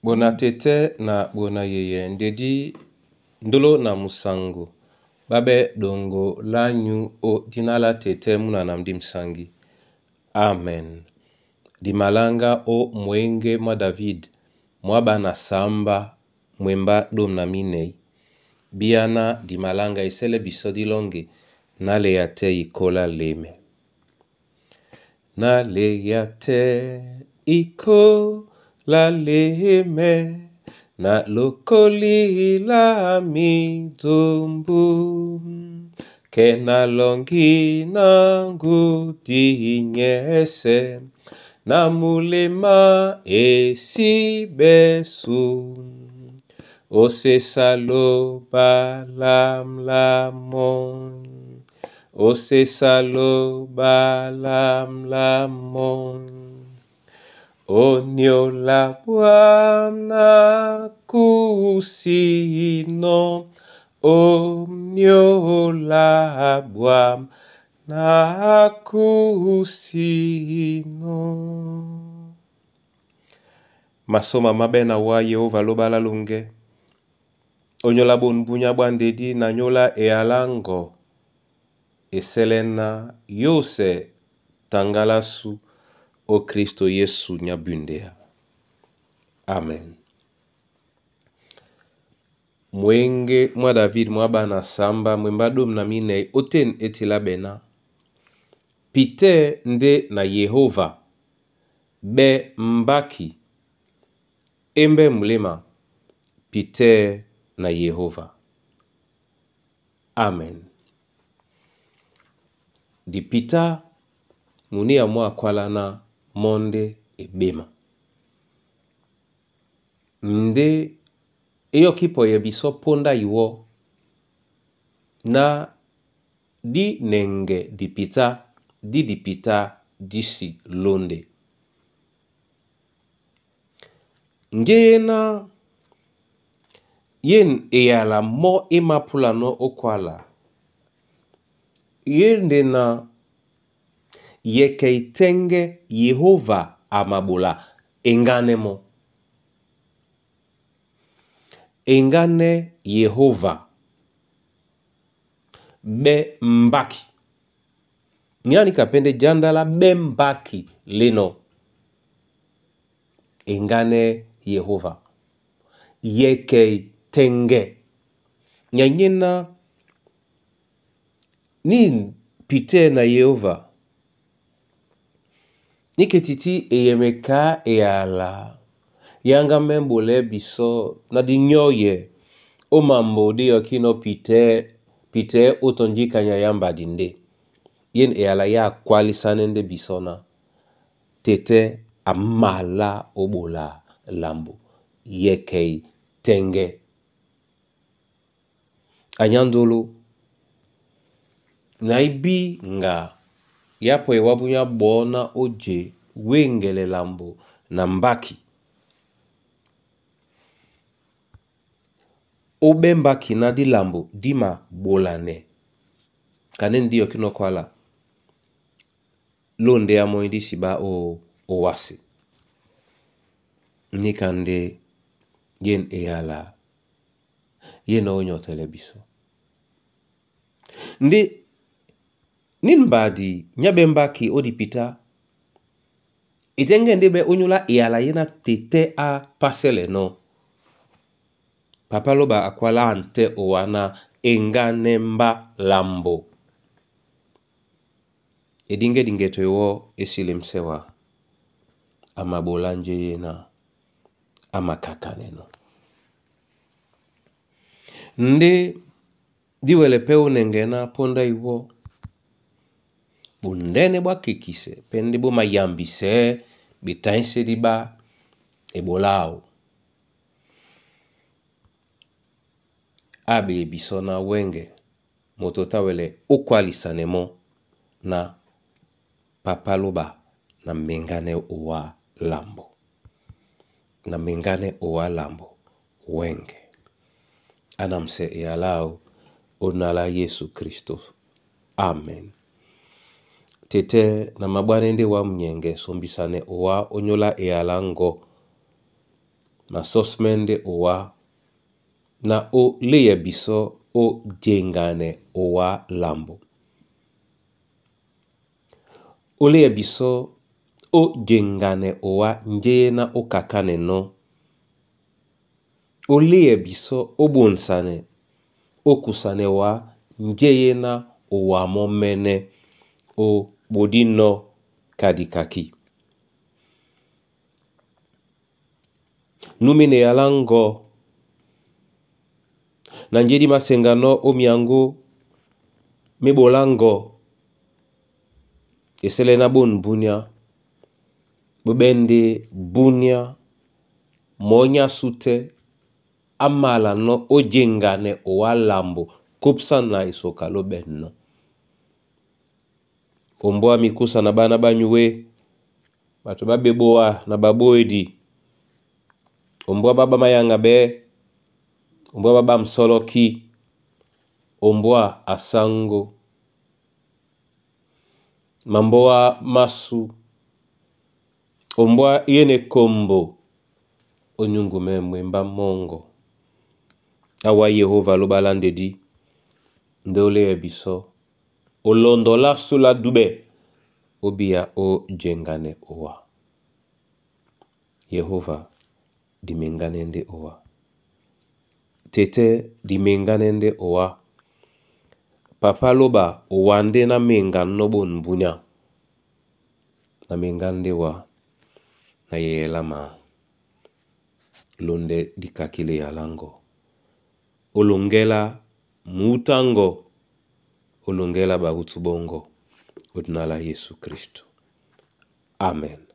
Bona tɛ́tɛ́ na bona yeye ndedi ndolo na musango ɓá ɓɛ́ ɗoŋgo lá nyǔ ó dina lá tɛ́tɛ́ mú na na ndímsangi. Amen. Dimalanga ó mwěngé mwá David mwá ɓá na sǎmbá mwembá ɗôm na minɛǐ. Bíáná dimalanga esɛ́lɛ́ bisɔ́ dílɔ́ŋge ná léya tɛ́ ikola lêmɛ. Na léya tɛ́ ikola lêmɛ na lokoli la midzumbu. Ke na lɔŋgi na ngudi nyɛ́sɛ̄ na muléma esíɓɛ́ sú. Osésá lóba lam la mɔ́. Osésá lóba lam la mɔ́. Onyola bwám na kúsinɔ. Onyola bwám na kúsinɔ. Masoma má ɓɛ́ na wá Yehova lóba lá longɛ. Onyola ɓôn bunya ɓwá ndedí na nyóla eyalá ŋgɔ esɛ́lɛ́ ná yósɛ taŋgá lásū ó Kristo Yesu nyá bundɛa. Amen. Mwěŋgé mwá David mwá ɓá na sǎmbá mwembá ɗôm na minɛǐ ótên é tilá ɓɛ́ ná, Pitɛ́ ndé na Yehóva ɓɛ́ mbáki, émbɛ́ muléma, pitɛ́ na Yehóva. Amen. Dipitá muníya mú akwálá ná mɔ́ ndé eɓéma. Ndé é yɔ́kí pɔyɛ bisɔ́ póndá iwɔ́ ná dí nɛŋgɛ dipitá dí dipitá dísi lóndɛ. Njé na yên eyala mɔ́ e māpúlanɔ́ ó kwála, yé ndé na yɛkɛ itɛ́ŋgɛ́ Yehóva a maɓola eŋgánɛ́ mɔ́. Eŋgánɛ́ Yehóva ɓɛ́ mbáki. Nyá níka pɛ́ ndé jánda lá ɓɛ́ mbáki lénɔ̄. Eŋgánɛ́ Yehóva. Yɛkɛ itɛŋgɛ. Nyay nyé ná nín pitɛ́ na Yehóva níka e tití eyɛmɛ kaá eyala yáŋgá mɛ́ ɓolɛɛ́ bisɔ́ ná dí nyɔ́yɛ ó mambo dí yɔkínɔ̄ pitɛ̌ pitɛ̌ ó tɔ njíka nyai á mbadi ndé. Yên eyala yá akwálísánɛ́ ndé bisɔ́ ná tɛtɛ́ a malá ó ɓola lambo yɛkɛ itɛŋgɛ́. Anyándolo na íbí ŋga yá pɔyɛ wá búnyá ɓɔɔ́ ná ó je wéŋgɛlɛ lambo na mbáki. Ó ɓɛ́ mbáki ná dí lambo dí maɓolanɛ kanɛ́ na dí yɔkínɔ̄ kwála, lóndɛ́ á mɔ́ í ndí siɓá ó owásē. Níka ndé yên eyala yé na ó nyɔtɛlɛ bisɔ́. Ndé nín mbadi nyá ɓɛ́ mbáki ó dipitá e tɛ́ŋgɛ́ ndé ɓɛ́ ónyólá eyala yé ná tɛtɛ́ á pásɛlɛnɔ́. Papá lóba a kwálá a ntɛ́ owá ná eŋgánɛ́ mbá lambo. Eɗíŋgɛ́ diŋgɛtɔ ewɔ́ é sí lemsɛ́ wá, a maɓolá njé yéná á makakanɛnɔ́. Ndé dí wɛlɛ pɛ́ ó nɛŋgɛ ná póndá iwɔ́, ɓondɛ́nɛ́ ɓá kekisɛ pɛ́ ndé ɓó mayambisɛɛ́ ɓetáísédí ɓá eɓoló áō. Á ɓeye bisɔ́ ná wɛ́ŋgɛ moto tá wɛlɛ ó kwálisanɛ mɔ́ ná papá lóba na meŋgánɛ́ owá lambo. Na meŋgánɛ́ owá lambo wɛ́ŋgɛ. Á namsɛ eyalá áō ó ná lá Yésu Kristô. Amen. Tɛtɛ́ na maɓwánɛ́ ndé wǎ munyɛŋgɛ sombisanɛ owá ónyólá eyalá ŋgɔ́. Masɔsmɛ ndé owá na ó léya bisɔ́ ó jeŋganɛ owá lambo. Ó léya bisɔ́ ó jeŋganɛ owá njéyéná ó kakánɛnɔ́. Ó léya bisɔ́ ó ɓonsanɛ ó kusanɛ wá njéyéná owá mɔ́ mɛ́nɛ́ ó ɓodínɔ́ ka dikaki. Nú mínɛ yalá ŋgɔ na njé dí māseŋganɔ́ ó myaŋgó mí ɓolá ŋgɔ e sɛ́lɛ́ ná bôn búnyá, ɓó ɓɛ́ ndé búnyá mɔ́ ní á sú tɛ́ á malanɔ́ ó jeŋganɛ owá lambo kúpsá na esoka ló ɓɛ̂nnɔ́. Ombó á mikúsa na ɓána ɓá nyué, ɓato ɓá ɓeɓoa na ɓaɓóedi, ombó á ɓá ɓá mayaŋgabɛɛ́, ombó á ɓá ɓá musɔ́lɔ́kí, ombó á asáŋgó, mambóa má sú, ombó á yé na ekombo ó nyúŋgu mɛ́ mwembá mɔ́ŋgɔ. Awa Yehova a lóɓa lá ndedí, ndé ó léya bisɔ́, ó lɔndɔ lásû lá dúɓɛ, ó bíya ó jeŋganɛ owá. Yehova di meŋgánɛ́ ndé owá. Tetɛ́ di meŋgánɛ́ ndé owá. Papá lóɓa owá ndé ná meŋganɔ́ bôn búnyá. Na meŋgá ndé wá na yɛyɛ lá mǎ. Lóndɛ́ dikaki lê yalá ŋgɔ. Ó loŋgɛ́ lá muútá ŋgɔ, ó loŋgɛ́ lá ɓawútú ɓɔ́ ŋgɔ, ó dina lá Yésu Kristo. Amen.